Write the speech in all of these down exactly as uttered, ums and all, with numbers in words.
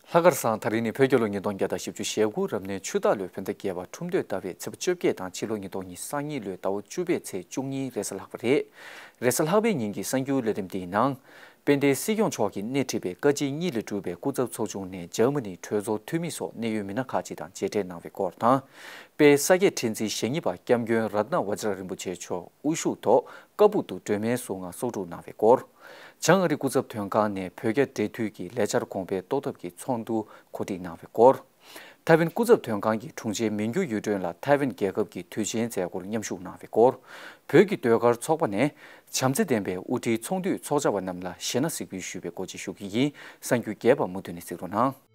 ལྷག་དཀར་བཟང་། ད་རིང་ནི་བོད་རྒྱལ་ལོ་ཉིས་སྟོང་བརྒྱ་དང་བཞི་བཅུ་ཞེ་དགུ་རབ་གནས་ཆུ་སྟག་ལོའི་བོད་ཟླ་བརྒྱད་པ་ཁྲུམས་སྟོད་ཟླ་བའི་ཚེས་པ་བཅོ་བརྒྱད་དང་ཕྱི་ལོ་ཉིས་སྟོང་ཉི་ཤུ་རྩ་གཉིས་ལོའི་ཟླ་བ་བཅུ་པའི་ཚེས་བཅུ་གཉིས་རེས་གཟའ་ལྷག་པ་རེད། རེས་གཟའ་ལྷག་པའི་ཉིན་གྱི་གསར་འགྱུར་ལས་རིམ་འདིའི་ནང་། དཔལ་ལྡན་སྲིད་སྐྱོང་མཆོག་གིས་སྣེ་ཁྲིད་པའི་བཀའ་སྤྱི་གཉིས་ལས་གྲུབ་པའི་སྐུ་ཚབ་ཚོགས་ཆུང་ནས་འཇར་མ་ནི་གྲོས་ཚོགས་འཐུས་མི་སོགས་གནད་ཡོད་མི་སྣ་ཁག་ཅིག་དང་མཇལ་འཕྲད་གནང་བའི་སྐོར་དང་། དཔལ་ས་སྐྱའི་ཁྲི་འཛིན་ཞེ་གཉིས་པ་སྐྱབས་མགོན་རཏྣ་བཛྲ་རིན་པོ་ཆེ་མཆོག་དབུ་བཞུགས་ཐོག་ཀ་སྦུག་ཏུ་སྒྲོལ་མའི་གཟུངས་སྔགས་གསོག་སྒྲུབ་གནང་བའི་སྐོར། བྱང་ཨ་རི་སྐུ་ཚབ་དོན་ཁང་ནས་བོད་རྒྱ་འབྲེལ་མཐུད་ཀྱི་ལས་འཆར་གོང་འཕེལ་གཏོར་ཐབས་ཀྱི་ཚོགས་འདུ་གོ་སྒྲིག་གནང་བའི་སྐོར། ཐའེ་ཝན་སྐུ་ཚབ་དོན་ཁང་གི་དྲུང་ཆེ་མིང་རྒྱུད་གཡུ་སྒྲོན་ལགས་ཐའེ་ཝན་རྒྱལ་ཁབ་ཀྱི་དུས་ཆེན་མཛད་སྒོར་མཉམ་ཞུགས་གནང་བའི་སྐོར། བོད་ཀྱི་ཟློས་གར་ཚོགས་པ་ནས་བྱམས་བརྩེ་ལྡན་པའི་དབུ་ཁྲིད་ཚོགས་འདུས་ཚོགས་བཅར་བ་རྣམས་ལ་གཞས་སྣ་གཟིགས་འབུལ་ཞུས་པའི་སྐོར་བཅས་ཞུ་རྒྱུ་ཡིན། གསར་འགྱུར་རྒྱས་པ་མུ་མཐུད་ནས་གཟིགས་རོགས་གནང་།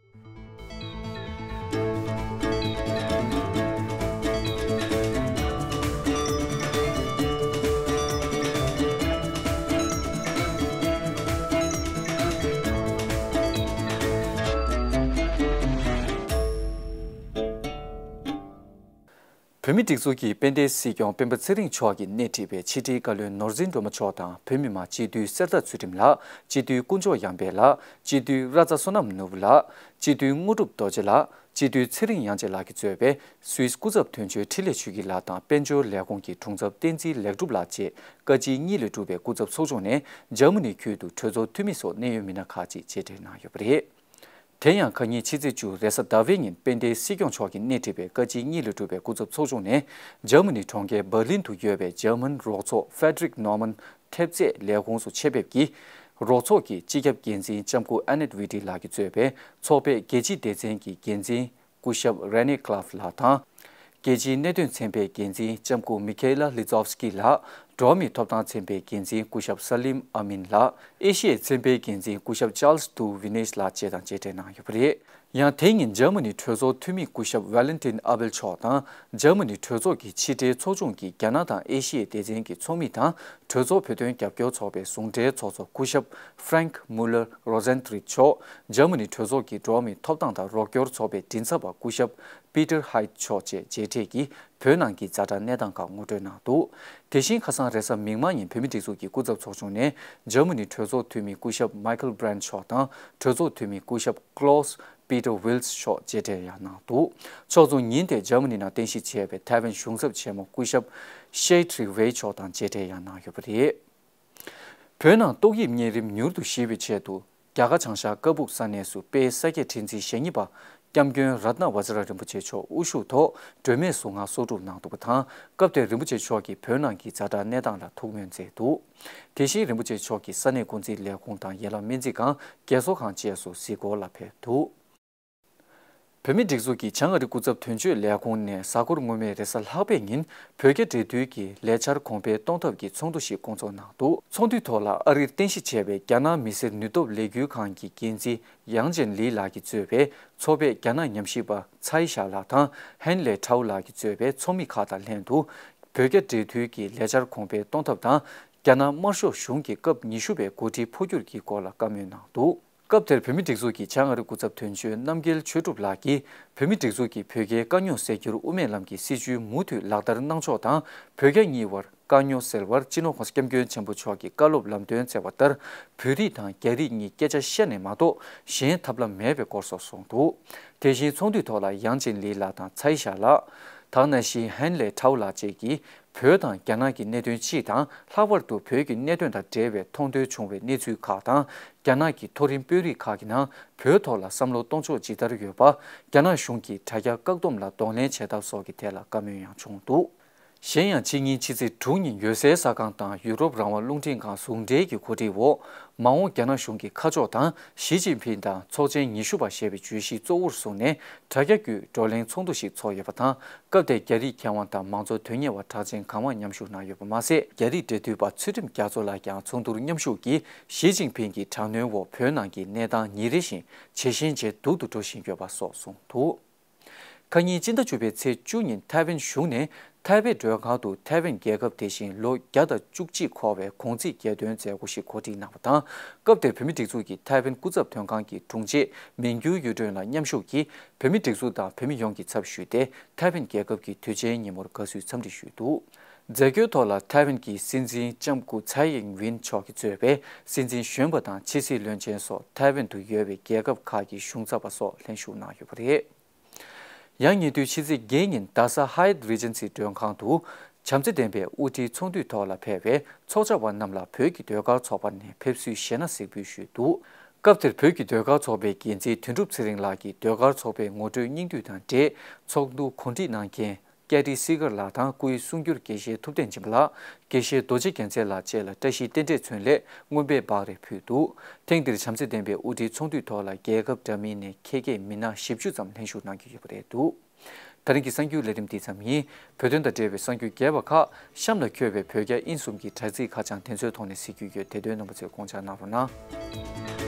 བོད་མིའི་སྒྲིག་འཛུགས་ཀྱི་དཔལ་ལྡན་སྲིད་སྐྱོང་སྤེན་པ་ཚེ་རིང་མཆོག་གིས་སྣེ་ཁྲིད་པའི་ཕྱི་དྲིལ་བཀའ་བློན་ནོར་འཛིན་སྒྲོལ་མ་མཆོག་དང་བོད་མི་མང་སྤྱི་འཐུས་གསེར་རྟ་ཚུལ་ཁྲིམས་ལགས། སྤྱི་འཐུས་དཀོན་མཆོག་ཡར་འཕེལ་ལགས། སྤྱི་འཐུས་ར་ཙ་བསོད་ནམས་ནོར་བུ་ལགས། སྤྱི་འཐུས་དངོས་གྲུབ་རྡོ་རྗེ་ལགས། སྤྱི་འཐུས་ཚེ་རིང་དབྱངས་ཅན་ལགས་ཀྱིས་གཙོས་པའི་སུད་སི་སྐུ་ཚབ་དོན་གཅོད་འཕྲིན་ལས་ཆོས་སྐྱིད་ལགས་དང་དཔལ་འབྱོར་ལས་ཁུངས་ཀྱི་དྲུང་ཚབ་བསྟན་འཛིན་ལེགས་གྲུབ་ལགས་བཅས་བཀའ་སྤྱི་གཉིས་ལས་གྲུབ་པའི་སྐུ་ཚབ་ཚོགས་ཆུང་ནས་འཇར་མ་ནི་ཁུལ་དུ་གྲོས་ཚོགས་འཐུས་མི་སོགས་གནད་ཡོད་མི་སྣ་ཁག་ཅིག་མཇལ་འཕྲད་གནང་ཡོད་པ་རེད། དེ་ཡང་ཁ་ཉིན་ཕྱི་ཚེས་བཅུ་རེས་གཟའ་ཟླ་བའི་ཉིན་དཔལ་ལྡན་སྲིད་སྐྱོང་མཆོག་གིས་སྣེ་ཁྲིད་པའི་བཀའ་སྤྱི་གཉིས་ལས་གྲུབ་པའི་སྐུ་ཚབ་ཚོགས་ཆུང་ནས་འཇར་མ་ནི་གྲོང་ཁྱེར་འབར་ལིན་དུ་ཡོད་པའི་འཇར་མན་རོགས་ཚོགས་Friedrich Naumann ཐེབས་རྩའི་ལས་ཁུངས་སུ་ཆེད་ཕེབས་ཀྱིས། རོགས་ཚོགས་ཀྱི་སྤྱི་ཁྱབ་འགན་འཛིན་ལྕམ་སྐུ་Annette Witte ལགས་ཀྱིས་གཙོས་པའི་ཚོགས་པའི་རྒྱལ་སྤྱིའི་སྡེ་ཚན་གྱི་འགན་འཛིན་སྐུ་ཞབས་René Klaff ལགས་དང་། རྒྱལ་སྤྱིའི་གནད་དོན་ཚན་པའི་འགན་འཛིན་ལྕམ་སྐུ་Michaela Lizovsky ལགས། འགྲོ་བ་མིའི་ཐོབ་ཐང་ཚན་པའི་འགན་འཛིན་སྐུ་ཞབས་Salim Amin ལགས། ཨེ་ཤི་ཡའི་ཚན་པའི་འགན་འཛིན་སྐུ་ཞབས་Charles de Villiers ལགས་བཅས་དང་མཇལ་འཕྲད་གནང་ཡོད་པ་རེད། ཡང་དེ་ཉིན་འཇར་མ་ནི་གྲོས་ཚོགས་འཐུས་མི་སྐུ་ཞབས་Valentin Abel མཆོག་དང་། འཇར་མ་ནི་གྲོས་ཚོགས་ཀྱི་ཕྱི་དྲིལ་ཚོགས་ཆུང་གི་རྒྱ་ནག་དང་ཨེ་ཤི་ཡའི་སྡེ་ཚན་གྱི་ཚོགས་མི་དང་། གྲོས་ཚོགས་བོད་དོན་རྒྱབ་སྐྱོར་ཚོགས་པའི་ཟུང་འབྲེལ་ཚོགས་གཙོ་སྐུ་ཞབས་Frank Muller Rosentritt མཆོག་འཇར་མ་ནི་གྲོས་ཚོགས་ཀྱི་འགྲོ་བ་མིའི་ཐོབ་ཐང་དང་རོགས་སྐྱོར་ཚོགས་པའི་མགྲིན་ཚབ་པ་སྐུ་ཞབས་Peter Heydt མཆོག་བཅས་མཇལ་འཕྲད་ཀྱིས། བོད་ནང་གི་ཛ་དྲག་གནས་སྟངས་ཁག་ངོ་སྤྲོད་གནང་འདུག་དེ་བཞིན་ཁ་སང་རེས་གཟའ་མིག་དམར་ཉིན་བོད་མིའི་སྒྲིག་འཛུགས་ཀྱི་སྐུ་ཚབ་ཚོགས་ཆུང་ནས་འཇར་མ་ནི་གྲོས་ཚོགས་འཐུས་མི་སྐུ་ཞབས་Michael Brandt མཆོག་དང་གྲོས་ཚོགས་འཐུས་མི་སྐུ་ཞབས་Klaus Peter Wiltz མཆོག་མཇལ་འཕྲད་ཡང་གནང་འདུག་ཕྱོགས་མཚུངས་ཉིན་དེར་འཇར་མ་ནི་ནང་རྟེན་གཞི་བྱས་པའི་ཐའེ་ཝན་གཞུང་ཚབ་ཆེན་མོ་སྐུ་ཞབས་Shay Three་མཆོག་དང་མཇལ་འཕྲད་ཡང་གནང་ཡོད་པ་རེད། བོད་ནང་ཏོག་དབྱིབས་གཉན་རིམས་མྱུར་དུ་ཞི་བའི་ཆེད་དུ། རྒྱ་གར་བྱང་ཤར་ཀ་སྦུག་ས་གནས་སུ་དཔལ་ས་སྐྱ་ཁྲི་འཛིན་ཞེ་གཉིས་པ་སྐྱབས་མགོན་རཏྣ་བཛྲ་རིན་པོ་ཆེ་མཆོག་དབུ་བཞུགས་ཐོག་སྒྲོལ་མའི་གཟུངས་སྔགས་གསོག་སྒྲུབ་གནང་འདུག་པ་དང་། སྐབས་དེར་རིན་པོ་ཆེ་མཆོག་གིས་བོད་ནང་གི་ཛ་དྲག་གནས་སྟངས་ལ་ཐུགས་སྨོན་མཛད་འདུག་དེ་བཞིན་རིན་པོ་ཆེ་མཆོག་གིས་ས་གནས་འགོ་འཛིན་ལས་ཁུངས་དང་ཡན་ལག་སྨན་རྩིས་ཁང་། རྒས་གསོ་ཁང་བཅས་སུ་གཟིགས་སྐོར་ལ་ཕེབས་འདུག་བོད་མིའི་སྒྲིག་འཛུགས་ཀྱི་བྱང་ཨ་རི་སྐུ་ཚབ་དོན་གཅོད་ལས་ཁུངས་ནས་གཟའ་འཁོར་སྔོན་མའི་རེས་གཟའ་ལྷག་པའི་ཉིན་བོད་རྒྱ་འབྲེལ་མཐུད་ཀྱི་ལས་འཆར་གོང་འཕེལ་གཏོང་ཐབས་ཀྱི་ཚོགས་འདུ་ཞིག་བསྐོང་ཚོགས་གནང་འདུག་ཚོགས་འདུའི་ཐོག་ལ་ཨ་རིར་རྟེན་གཞི་བྱས་པའི་རྒྱ་ནག་མི་སེར་ནུས་སྟོབས་ལས་འགུལ་ཁང་གི་འགན་འཛིན་ཡང་ཅིན་ལི་ལགས་ཀྱིས་གཙོས་པའི་ཚོགས་པས་རྒྱ་ནག་ཉམས་ཞིབ་པ་ཚའེ་ཞའ་ལགས་དང་ཧན་ལེ་ཁྲའུ་ལགས་ཀྱིས་གཙོས་པའི་ཚོགས་མི་ཁག་དང་ལྷན་དུ་བོད་རྒྱ་འབྲེལ་མཐུད་ཀྱི་ལས་འཆར་གོང་འཕེལ་གཏོང་ཐབས་དང་། རྒྱ་ནག་དམར་ཤོག་གཞུང་གི་སྐབས་ཉི་ཤུ་པའི་འགོ་ཁྲིད་འཕོ་འགྱུར་གྱི་སྐོར་ལ་བཀའ་མོལ་གནང་འདུག་སྐབས་དེར་བོད་མིའི་སྒྲིག་འཛུགས་ཀྱི་བྱང་ཨ་རི་སྐུ་ཚབ་དོན་གཅོད་རྣམ་རྒྱལ་ཆོས་གྲུབ་ལགས་ཀྱིས་བོད་མིའི་སྒྲིག་འཛུགས་ཀྱི་བོད་རྒྱའི་དཀའ་རྙོག་སེལ་རྒྱུར་དབུ་མའི་ལམ་གྱི་སྲིད་བྱུས་མུ་མཐུད་ལག་བསྟར་གནང་ཕྱོགས་དང་། བོད་རྒྱ་གཉིས་བར་དཀའ་རྙོག་སེལ་བར་སྤྱི་ནོར་༸གོང་ས་༸སྐྱབས་མགོན་ཆེན་པོ་མཆོག་གི་བཀའ་སློབ་ལམ་སྟོན་སྩལ་བ་ལྟར། བོད་རིགས་དང་རྒྱ་རིགས་གཉིས་སྐད་ཆ་བཤད་ནས་མ་གཏོགས་གཞན་ཐབས་ལམ་མེད་པའི་སྐོར་སོགས་གསུངས་འདུག་དེ་བཞིན་ཚོགས་འདུའི་ཐོག་ལ་ཡང་ཅིན་ལི་ལགས་དང་ཚའེ་ཞའ་ལགས། དེ་ནང་བཞིན་ཧན་ལེ་ཁྲའུ་ལགས་བཅས་ཀྱིས། བོད་དང་རྒྱ་ནག་གི་གནད་དོན་སྤྱི་དང་། ལྷག་པར་དུ་བོད་ཀྱི་གནད་དོན་དང་འབྲེལ་བའི་མཐོང་ཐོས་བྱུང་བའི་གནས་ཚུལ་ཁག་དང་། རྒྱ་ནག་གི་མཐོ་རིམ་དཔོན་རིགས་ཁག་གི་ནང་བོད་ཐོག་ལ་བསམ་བློ་གཏོང་ཕྱོགས་ཇི་ལྟར་ཡོད་པ། རྒྱ་ནག་གཞུང་གིས་དྲ་རྒྱ་བཀག་སྡོམ་ལ་གདོང་ལེན་བྱེད་ཐབས་སོགས་ཀྱི་ཐད་ལ་བཀའ་མོལ་ཡང་བྱུང་འདུག་གཞན་ཡང་ཕྱི་ཉིན་ཕྱི་ཚེས་དྲུག་ཉིན་ཡོད་སའི་གསར་ཁང་དང་ཡུ་རོབ་རང་དབང་རླུང་འཕྲིན་ཁང་ཟུང་འབྲེལ་གྱི་གོ་སྒྲིག་འོག་མ་འོངས་རྒྱ་ནག་གཞུང་གི་ཁ་ཕྱོགས་དང་། ཞི་ཅིན་ཕིང་དང་ཚོགས་ཆེན་ཉི་ཤུ་པ་ཞེས་པའི་བརྗོད་གཞི་གཙོ་བོར་བཟུང་ནས་དྲ་རྒྱ་བརྒྱུད་བགྲོ་གླེང་ཚོགས་འདུ་ཞིག་ཚོགས་ཡོད་པ་དང་། སྐབས་དེར་རྒྱ་རིགས་མཁས་དབང་དང་མང་གཙོ་དོན་གཉེར་བ་གྲགས་ཅན་གང་མང་མཉམ་ཞུགས་གནང་ཡོད་པ་མ་ཟད། རྒྱ་རིགས་འབྲེལ་མཐུད་པ་ཚུལ་ཁྲིམས་རྒྱ་མཚོ་ལགས་ཀྱང་ཚོགས་འདུར་མཉམ་ཞུགས་ཀྱིས་ཞི་ཅིན་ཕིང་གི་དྲག་གནོན་འོག་བོད་ནང་གི་གནས་སྟངས་ཉིན་རེ་བཞིན་ཇེ་ཞན་ཇེ་སྡུག་ཏུ་འགྲོ་བཞིན་ཡོད་པ་སོགས་གསུངས་འདུག་ཁ་ཉིན་སྤྱི་ཟླ་བཅུ་པའི་ཚེས་བཅུ་ཉིན་ཐའེ་ཝན་གཞུང་ནས་ཐའེ་པེ་མགྲོན་ཁང་དུ་ཐའེ་ཝན་རྒྱལ་ཁབ་དེ་བཞིན་ལོ་བརྒྱ་དང་བཅུ་གཅིག་འཁོར་བའི་གུང་ཚིགས་རྒྱལ་སྟོན་མཛད་སྒོ་ཞིག་གོ་སྒྲིག་གནང་བ་དང་། སྐབས་དེར་བོད་མིའི་སྒྲིག་འཛུགས་ཀྱི་ཐའེ་ཝན་སྐུ་ཚབ་དོན་ཁང་གི་དྲུང་ཆེ་མིང་རྒྱུད་གཡུ་སྒྲོན་ལགས་མཉམ་ཞུགས་ཀྱིས་བོད་མིའི་སྒྲིག་འཛུགས་དང་བོད་མི་ཡོངས་ཀྱི་ཚབ་ཞུས་ཏེ། ཐའེ་ཝན་རྒྱལ་ཁབ་ཀྱི་དུས་ཆེན་ཉིན་མོར་དགའ་བསུའི་འཚམས་འདྲི་ཞུས་འདུག་མཛད་སྒོའི་ཐོག་ལ་ཐའེ་ཝན་གྱི་སྲིད་འཛིན་ལྕམ་སྐུ་ཚའེ་ཡིང་ཝིན་མཆོག་གིས་གཙོས་པའི་སྲིད་འཛིན་གཞོན་པ་དང་ཕྱི་སྲིད་བློན་ཆེན་སོགས་ཐའེ་ཝན་དུ་ཡོད་པའི་རྒྱལ་ཁབ་ཁག་གི་གཞུང་ཚབ་པ་སོགས་ལྷན་ཞུགས་གནང་ཡོད་པ་རེད། ཡང་ཉེ་དུས་ཕྱི་ཚེས་བརྒྱད་ཉིན་རྡ་ས་ཧ་ཡད་རི་ཇེན་སི་མགྲོན་ཁང་དུ་བྱམས་བརྩེ་ལྡན་པའི་དབུ་ཁྲིད་ཚོགས་འདུའི་ཐོག་ལ་ཕེབས་པའི་ཚོགས་བཅར་བ་རྣམས་ལ་བོད་ཀྱི་ཟློས་གར་ཚོགས་པ་ནས་ཕེབས་བསུའི་གཞས་སྣ་གཟིགས་འབུལ་ཞུས་འདུག་སྐབས་དེར་བོད་ཀྱི་ཟློས་གར་ཚོགས་པའི་འགན་འཛིན་དོན་གྲུབ་ཚེ་རིང་ལགས་ཀྱིས་ཟློས་གར་ཚོགས་པའི་ངོ་སྤྲོད་སྙིང་བསྡུས་དང་འབྲེལ་ཚོགས་འདུ་གོ་སྒྲིག་གནང་མཁན་ཀེ་ཏི་སི་ཀར་ལགས་དང་སྐུའི་གསུང་སྒྱུར་དགེ་བཤེས་ཐུབ་བསྟན་སྦྱིན་པ་ལགས། དགེ་བཤེས་རྡོ་རྗེ་རྒྱལ་མཚན་ལགས་བཅས་ལ་བཀྲ་ཤིས་རྟེན་འབྲེལ་མཚོན་སླད་མངོན་པའི་བག་རེ་ཕུལ་འདུག་ཐེངས་འདིར་བྱམས་བརྩེ་ལྡན་པའི་དབུ་ཁྲིད་ཚོགས་འདུའི་ཐོག་ལ་རྒྱལ་ཁབ་འདྲ་མིན་ནས་འཁེལ་འཁེལ་མི་སྣ་བཞི་བཅུ་ཙམ་ལྷན་ཞུགས་གནང་རྒྱུ་ཡོད་པ་རེད་འདུག་ད་རིང་གི་གསར་འགྱུར་ལས་རིམ་འདི་ཙམ་ཡིན། བོད་དོན་དང་འབྲེལ་བའི་གསར་འགྱུར་རྒྱས་པ་ཁག་གཤམ་ལ་འཁོད་པའི་བོད་རྒྱ་དབྱིན་གསུམ་གྱི་དྲ་ཚིགས་ཁ་བྱང་དེ་ཚོའི་ཐོག་ནས་གཟིགས་རྒྱུ་ཡོད། དེ་དོན་རྣམ་པ་ཚོས་དགོངས་འཇགས་གནང་རོགས་གནང་།